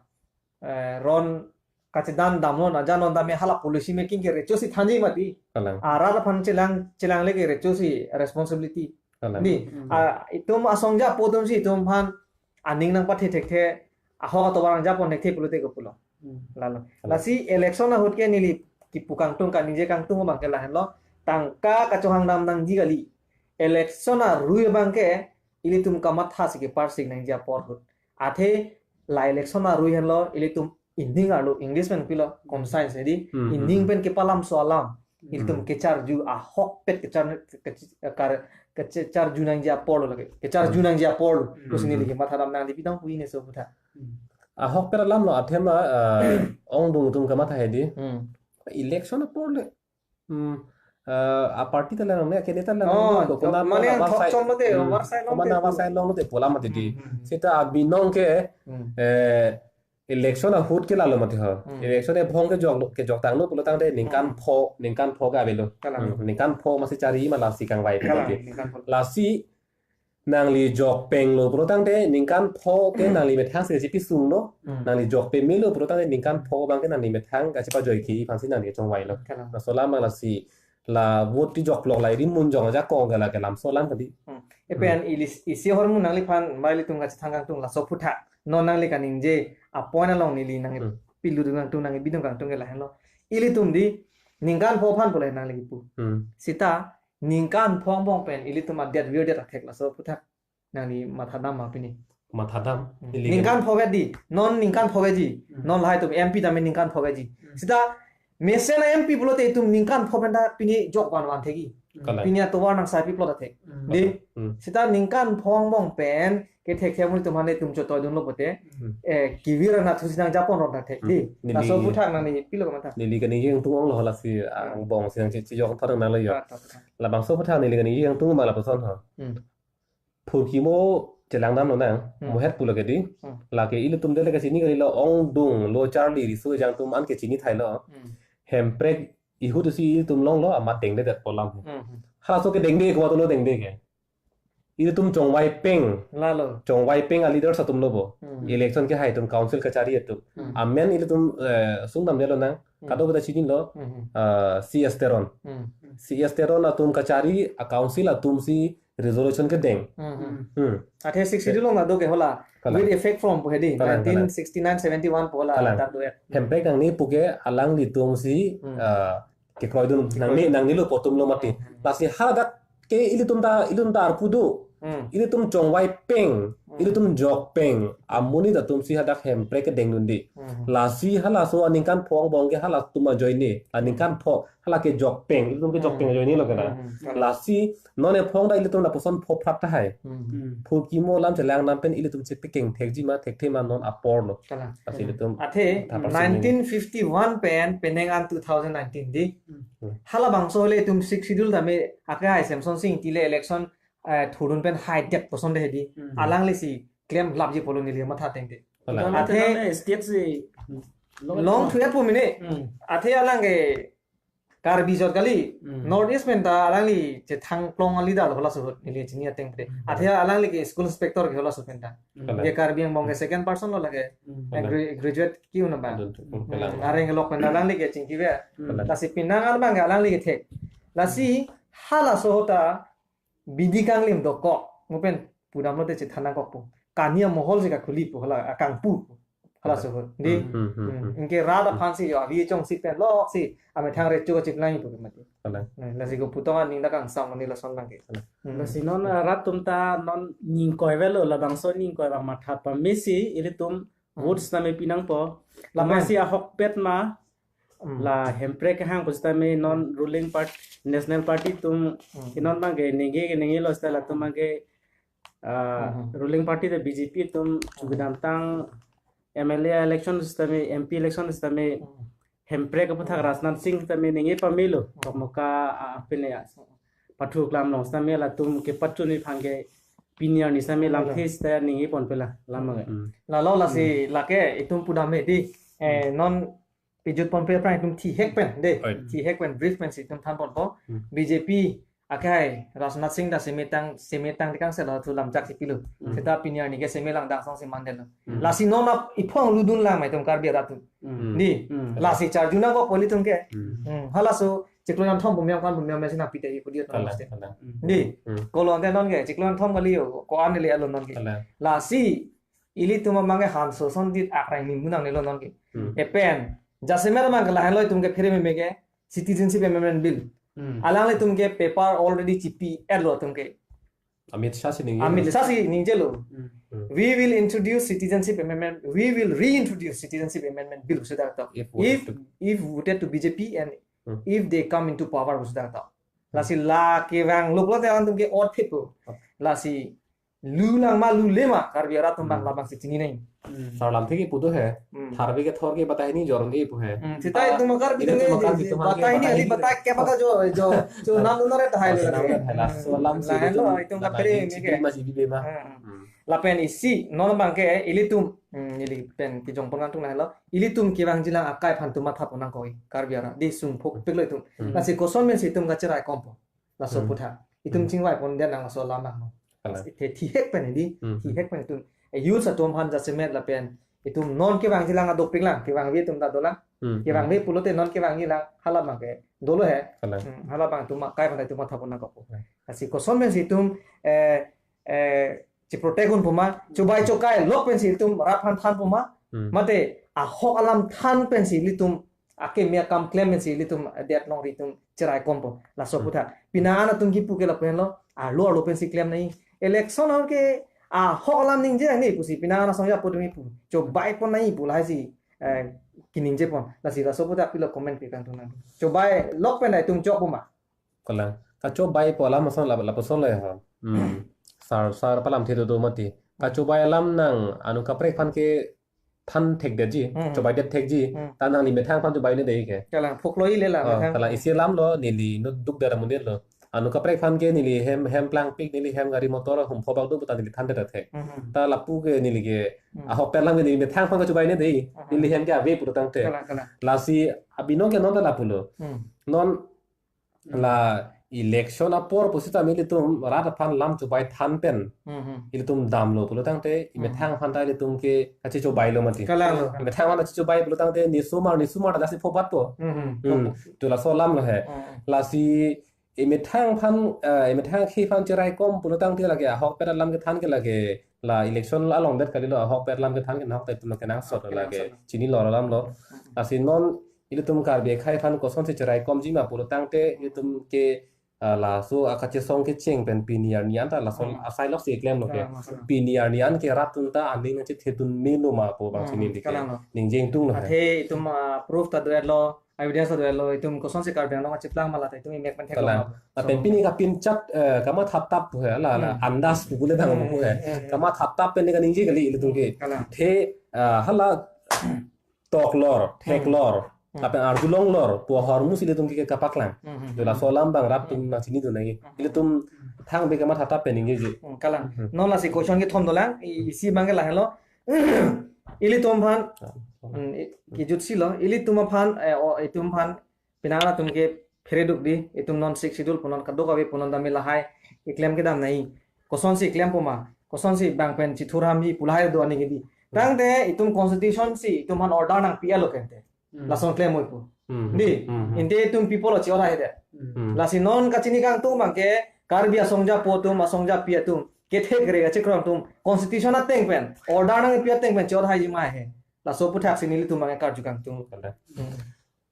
eh, ron kachedan damlo na janon dam me hala policy making ke recho si thanji mati. Kalang. Arat aphan chelang, chelangle ke recho si responsibility. Kalang. Di, Hmm. ah, itum asongja apo atum si itum aphan aning nangpathe thekthe, ahok atovar nangjapon thekthe pulote kopilo. Hmm. Lalo. Kalang. Lasi election ahut ke neli kipu kangtung kaningje kangtung abang ke lahenlo. Tangka kachohang dam nangji kali. Election arui abang ke ilitum kamatha si keparsik nangji apor ahut. Athe la election arui henlo ilitum ening arlo English pen pilo conscience he di. Hmm, hmm, Ening hmm. pen kepalamso alam. Ilitum Hmm. kecharju ahokpet kechar, kech-, kar, kecharju nangji apor lo lake. Kecharju Hmm. nangji apor lo. Hmm. Pusi neli kamatha dam nangli pidong pu-i ne so puthak. Hmm. Ahokpet alam lo athema, eh, ongdung atum kamatha he di. Hmm. Election apor le. Hmm. Eh, a party ta lang ne, candidate ta lang Oh, ne, ko kona mane kona thok sai, chom lote, hmm, war sai kona lote war tu. sai long lote pu alam mati di. Hmm, hmm, hmm. Sita abinong ke, Hmm. eh, election ahut ke lalo mati ho. Hmm. Election ephong kejok lo, kejok tanglo pulo tangte ningkan Hmm. pho, ningkan pho ke avelo. Kalang. Hmm, ningkan pho masi chari ma lasi kangvai Kalang, mati. ningkan pho. Lasi nangli jok penglo pulo tangte ningkan pho ke Hmm. nangli methang si chipi sunglo. Hmm. Nangli jok pemelo pulo tangte ningkan pho abang ke nangli methang kachepajoi ke aphansi nangli chongvailo. Kalang. Laso alam lasi la vote ti jok plok la iri mun jong ajakong ke lake lamso alam kali. Hmm. Epen Hmm. ili, isi ahormu nangliphan mai ilitum kachethang kangtung laso puthak. Non nangli kaningje a point along neli nang Hmm. piludun kangtung nang bidung kangtung ke lahenlo. Ilitum di ningkan pho aphan pule nangli kipu. Hmm. Sita ningkan pho angbong pen ilitum adet virdet athek laso puthak nangli matha dam ma pini. Matha dam. Hmm. Ili Ningkan pho vet di. Non ningkan pho vet ji. Hmm. Non lahai atum M P tame ningkan pho vet ji. Hmm. Sita mesen a M P pulote itum ningkan pho pen ta pini jok van van thekji. Kalang. Pini atovar nang sai pi plot athek. Hmm. Di. Hmm. Sita ningkan pho angbong pen kethek thek mun itum hane itum chotoi dunlo pote. Hmm. Eh, kevir na thusi nangjapon rok athek. Hmm. Di. Neli Laso puthak nangli pilo kamatha. Neli kaningje kangtung ong lo lasi Hmm. angbong si nangche, chejok thar nanglo yo. Ah, ta, ta. Labangso puthak neli kaningje kangtung ma lapuson ho. Hmm. Phurkimo chelang damlo nang, Hmm. mohet pulo ke di. Hmm. Lake ilitum dele kachini kalilo ongdung lo charli riso ejang atum an kechini thailo. Hmm. Hemprek ihut si ilitum longlo amat dengdedet pu alam. Hmm. Halaso ke dengde ko atlo dengde ke. Ilitum chongvai peng. Lalo. Chongvai peng a leaders atum lo bo. Hmm. Election kehai atum council kachari atum. Hmm. Amen ilitum, eh, sungdamdelo nang. Hmm. Kadokave ta chinilo. Hmm. Eh, C S Teron. Hmm. C S Teron atum kachari a council atum si resolution kedeng. Hmm, hmm. Hmm. Athe Sixth Schedule along do ke hola. Kalang. With effect from pu he di. Kalang, kalang. Nineteen sixty-nine seventy-one pu hola Kalang. Dak do ya. Hemprek nangni pu ke alanglitum si, Hmm. ah, kekroidun Kekroi. nangni, nangnilo pu atum lo mati. Hmm. Lasi hadak ke ilitum ta, ilitum ta arpu do. Hmm. Ilitum chongvai peng, Hmm. ilitum jok peng. Amonit atum si hadak Hemprek kedengdun di. Hmm. Lasi halaso aningkan pho angbong ke halatum ajoine. Aningkan pho hala kejok peng, ilitum kejok Hmm. peng ajoine lo kena. Hmm, hmm. Lasi non ephong ta ilitum lapuson pho phrat tahai. Hmm. Hmm. Phurkimo alam chelang dam pen ilitum chepikeng thekji ma thekthe ma non apor lo. Kalang. Lasi ilitum Athe, tha percent nineteen fifty-one pen penang an two thousand nineteen di. Hmm. Halabangso le itum Sixth Schedule tame akehai Semson Sing Ingti le election, eh, thurun pen haidet puson de di. Hmm. Alangli si klem lapji pulo neli matha tengte. Kalang. Athe Athe state si Long thu ya pu mini. Hmm. Athe alang ke Karbi jot kali. Hmm. North East pen ta alangli chethang plong a leader lo halaso ahut neli chini ateng pute. Hmm. Athe alangli ke school inspector ke halaso pen ta. Hmm. Ke Karbi Anglong ke second person lo lake. Hmm. Eh, gra-, graduate ke-un abang. Adun tu, hmm, Hmm, kalang. Areng lok pen alangli ke chingki ve. Hmm. Lasi penang abang ke alangli ke thek. Lasi halaso ahut ta bidi kanglim dokok. Mo pen pudam lote chethan nangkok pu. Kani amohol si kakhuli pu hala akangpu. Halaso ahut. Di. Hmm, hmm, hmm, Hmm, hmm. Anke rat aphan si yo avi chongsi pen loksi amethang recho kachiplang pu mati. Kalang. Hmm, lasi ko putong aning ta kangsam ni lason abang ke. Kalang. Hmm. Lasi non, eh, rat atum ta non ningkoi avelo, labangso ningkoi abang matha pamesi ilitum Hmm. votes tame pi nangpo. Lapen Lasi ahokpet ma Hmm. la Hemprek kehang pusitame non ruling part, National Party atum Hmm. inon abang ke ningje ke ningjelo seta latum abang ke, ah, Hmm. ruling party te B J P atum chukidamtang M L A election sitame, M P election sitame Hmm. Hemprek aputhak Rajnath Singh sitame ningje pamelo. Hmm. Tokmoka, ah, pine ya. Pathu klam long sitame latum kepachun ni aphan ke pini arni sitame lam Hmm. this ta ningje ponpe la lam abang ke. Hmm. Lalo lasi Hmm. lake itum pudam me di. Eh, Hmm. non pejut ponpe aphrang itum thihek pen de. Oi. Thihek pen brief pensi itum than ponpo. Hmm. B J P akai Rajnath Singh ta semetang, semetang dikang selo thu lamchak si pilo. Hmm. Seta pini arni ke seme langdang song si mandetlo. Hmm. Lasi non ap iphong ludun lang ma itum Karbi arat atum. Hmm. Di. Hmm. Lasi charju nangkok pu ilitum ke. Hmm. Hmm. Halaso chiklo kethom bumyang kan bumyang mesi nangpi te ipu diot Kalang, nangste. Kalang. Hmm. Di. Hmm. Kolon te non ke chiklo kethom kali yo. Ko-an neli alo non ke. Kalang. Lasi ilitum amang ke hanso sondit akrang ni munang nelo non ke. Hmm. Epen jasemet amang ke lahenlo itum ke phere meme ke Citizenship Amendment Bill. Hmm. Alanglitum ke paper already chipi-etlo atum ke. Amit Shah si ningje. Amit Shah si ningjelo. Hmm. Hmm. We will introduce Citizenship Amendment. We will reintroduce Citizenship Amendment Bill sudah to. If voted If to if voted to B J P and Hmm. if they come into power sudah to. Hmm. Lasi la kevang lok lo te alanglitum ke ot phit po. Hmm. Lasi lu lang ma lu le ma Karbi arat atum abang Hmm. labang si chini nai. Hmm. Sar lamthe kipu do he. Hmm. Tharve kethor ke batai ni jorong ke pu he. Hmm. Seta Ah, itum Karbi itum ke Karbi itum batai ni ke ali batai ke pata jo jo jo nam nare tahai Oh, le. nam nare tahai la. So lam si Lahenlo itum itum ka batai phere ni ni ke. Chibi ma chibi be ma. Hmm. Hmm. Lapen isi non abang ke ilitum. Hmm, ili pen kijong pon ngantung lahenlo. Ilitum kevangji lang akai aphan itum matha pon nangkok Karbi arat. Di sung phok pik lo itum. Hmm. Lasi koson pensi itum kacherai kompo. Laso Hmm. aputhak. Itum Hmm. chingvai pon dia nang laso alam nang. Kalang. Te thihek pen di, Hmm. thihek pen itum. Eh, youth atum aphan jasemet lapen itum non kevangji lang adopik lang, kevangve atum ta dolang. Hmm. Kevangve pulote non kevangji lang hala abang ke dolo he. Kalang. Hmm, hala abang itum akai aphan itum matha pon nangkok. Hmm. Lasi koson pensi itum, eh, eh, chiprotect un pu ma, chobai chokai lok pensi itum rat aphan than pu ma, Hmm. mate ahok alam than pensi ilitum akeme akam klem pensi ilitum adet alongri itum cherai kompo. Laso Hmm. aputhak. Pini an atum kipu ke lapu henlo, arlo arlo pensi klem nai. Election ahut ke ahok alam ningje nai pusi pini an asong ya pu atum kipu. Chobai pon nai pu lahai si, eh, kiningje pon. Lasi laso aputhak pilo comment pi kangtung nang. Chobai lok pen nai itum chok pu ma. Kalang. Kachobai pu alam ason lap-, lapuson lo ya ha. Hmm. Sar, sar palamthe dodo mati. Kachobai alam nang anu kaprek aphan ke than thekdetji, Hmm. chobaidet thekji, Hmm. ta nangli methang aphan chobai ne dei ke. Kalang, phoklo ile la Oh, methang. Kalang isi alam lo, neli inut dukdet amonit lo. Anu kaprek aphan ke neli hem, hem plangpik, neli hem gari motor, hum phobak do, pu ta neli thandet thek. Hmm. Ta lapu ke neli ke, Hmm. ahokpet alam ke neli methang aphan ke chobai ne dei. Hmm. Neli hem ke ave pulotangte. Kalang, kalang. Lasi abinong ke non ta lapulo. Hmm. Non Hmm. la election apor pusitame ilitum rat aphan lam chobai than pen Hmm, hmm. ilitum damlo pulotangte, Hmm. imethang aphan ta ilitum ke kachechobai lo mati. Kalang lo. Imethang aphan kachechobai pulotangte nisomar, nisomar ta si phobat po. Hmm, hmm. Hmm. Tu laso alam lo he. Hmm, hmm. Lasi imethang aphan, eh, imethang akhei aphan cherai kom pulotangte lake ahokpet alam kethan ke lake la election along det kalilo, ahokpet alam kethan ke nahok ta itum lo kenangsot Kenangsot. lake chini lo alam lo. Hmm. Lasi non ilitum Karbi akhei aphan kosonsi cherai komji ma pulotangte ilitum ke, ah, laso akachesong kecheng pen pini arni an ta laso Hmm. asai loksi klemlo ke. Kalang, kalang. Pini arni an ke rat atum ta aning nangchethe dun melo ma pu bang Hmm, sini dike. kalang lo. Ningje ingtung lo he. Athe itum, ah, proof ta do-etlo, evidence ta do-etlo, itum kosonsi Karbi Anglong kachiplang ma la ta itum imek pen thek Kalang. lo ma. Lapen So, pini kapinchat, eh, kamathatap pu he, la, la, Hmm. andas pu kule bang Hmm, pu he. hmm, hmm. Kamathatap pen kaningje kali ilitum ke. Kalang. The, ah, hala toklor, Hmm. theklor, Hmm. lapen arjulonglor, pu ahormu si ilitum ke kapaklang. Hmm, hmm, Tu hmm. laso alam bang rat atum Hmm. nangchinidun nai. Hmm. Ilitum thang be kamathatap pen ningjeje. Hmm, kalang. Hmm. Non lasi question kethom dolang, i-, isi abang ke lahenlo. Ilitum aphan Ah. Hmm, i- kejutsi lo, ilitum aphan, eh, o, itum aphan, penang atum ke phereduk di, itum non Sixth Schedule pu non kadokave pu non tame lahai keklem kedam nangji. Kosonsi klempo ma, kosonsi bang pen chithur hamji pu lahai do aning di. Tangte itum constitution si itum aphan order nangpi-et lo kente. Hmm. Lason klem oi pu. Hmm. Di, Hmm. Inte itum people lo chot hai de. Hmm. Lasi non kachini kangtung abang ke Karbi asong japo atum, asong japi atum, kethek re kachekroi atum, constitution ateng pen, order nangpi ateng pen chot haiji ma he. Laso aphuthak si nelitum abang ke karju kangtung. Kanda. Hmm.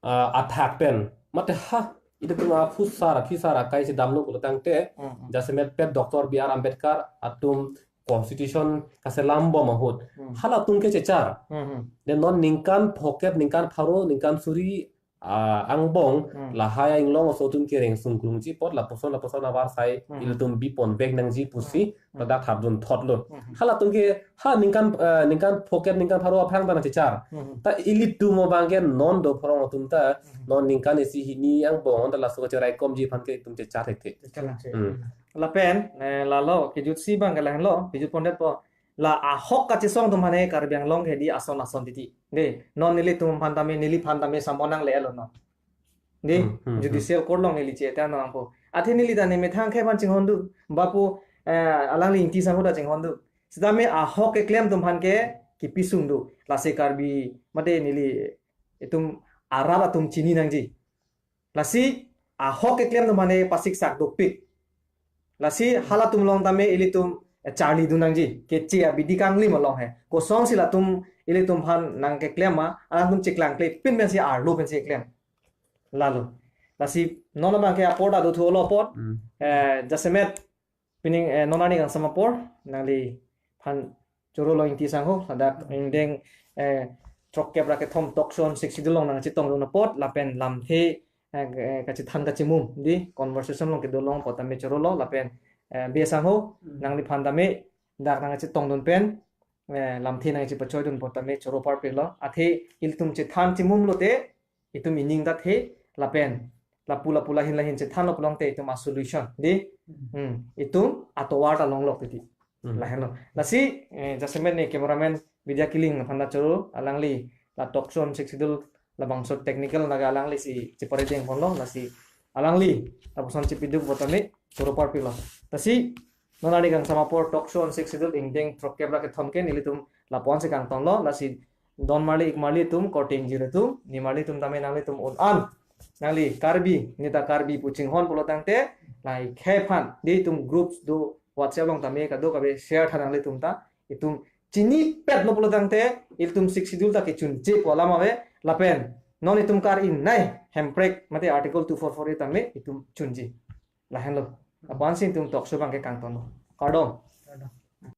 Ah, athak pen. Mate ha, ilitum aphusar, aphisar akai si damlo pulo tangte, Hmm, hmm. jasemet pet Doctor B R Ambedkar atum constitution kaselam bom ahut. Hmm. Halatum ke chechar. Hmm, hmm. De non ningkan phokep, ningkan pharo, ningkan suri, ah, angbong, Hmm. lahai inglong aso atum kereng sungkrungji apot lapuson lapuson avarsai Hmm. ilitum bipon vek nangji pusi Hmm. ladak thapdun thotlo. Hmm. Halatum ke ha ningkan, eh, ningkan phokep, ningkan pharo aphrang ta nangchechar. Hmm. Ta ilitum abang ke non do phorong atum ta Hmm. non ningkan isi hini angbong ta laso kacheraikomji aphan ke itum chechar thekthe. Chechar nangji. Hmm. Lapen, eh, lalo kejutsi abang ke lahenlo, kejut pondetpo. La ahok kachesong atum aphan he Karbi Anglong ke di ason ason titi. De, non nelitum aphan tame, neliphan tame samon nangle lo non. De, Hmm, hmm, judicial court along neli che-et nangpo. Athe neli ta ne methang akhei aphan chinghon do. Bapu, eh, alangli Ingti Sangho ta chinghon do. Sitame ahok keklem atum aphan ke kipi sung do. Lasi Karbi, mate neli itum arat atum chini nangji. Lasi ahok keklem atum aphan he pasiksak dopik. Lasi halatum along tame ilitum, eh, charlidun nangji. Keche abidi kanglim along he. Kosonsi latum ilitum aphan nangkeklem ma, alangtum cheklangkle pin pensi arlo pensi klem. Lalo. Lasi non abang ke apor ta dothulo apot. Hmm. Eh, jasemet pining, eh, non arni kangsam apor nangliphan chorolo Ingti Sangho, ladak ingdeng, eh, throkkep ra kethom Tokchon Sixth Schedule along nangchetongdun apot, lapen lamthe, eh, eh, kachethan kachemum di conversation along kedo long apot tame chorolo, lapen, eh, B R Sangho, Hmm. nangliphan tame dak nangchetongdun pen, eh, lamthe nangchepachoidun apot tame choro parpiklo. Athe ilitum chethan chemum lote, itum ining ta the, lapen lapu lapu lahin lahin chethanlo pulote itum a-solution di. Hmm. Hmm. Itum atovar ta longlok titi. Hmm. Lahenlo. Lasi, eh, jasemet ne cameraman Vidya Killing aphan ta choro, alangli la Tokchon Sixth Schedule labangso technical nangke alanglisi cheparideng ponlo, lasi alangli lapuson chepiduk apot tame choro parpiklo. Lasi non arni kangsam apor Tokchon Sixth Schedule ingdeng throkkep ra kethom ke nelitum lapu-ansi kangtonlo, lasi don marli ik marli atum, korte ingjir atum, nimarli atum tame nanglitum un-an, nangli Karbi, neta Karbi pu chinghon pulo tangte, lahai akhei aphan, di itum groups do WhatsApp along tame kadokave share tha nanglitum ta, itum chinipetlo pulo tangte, ilitum Sixth Schedule ta kechunche pu alam ave, lapen non itum kar-i nai hemprek mate Article two four four A tame itum chunji. Lahenlo. Lapu-ansi itum talk show abang ke kangtonlo. Kardom.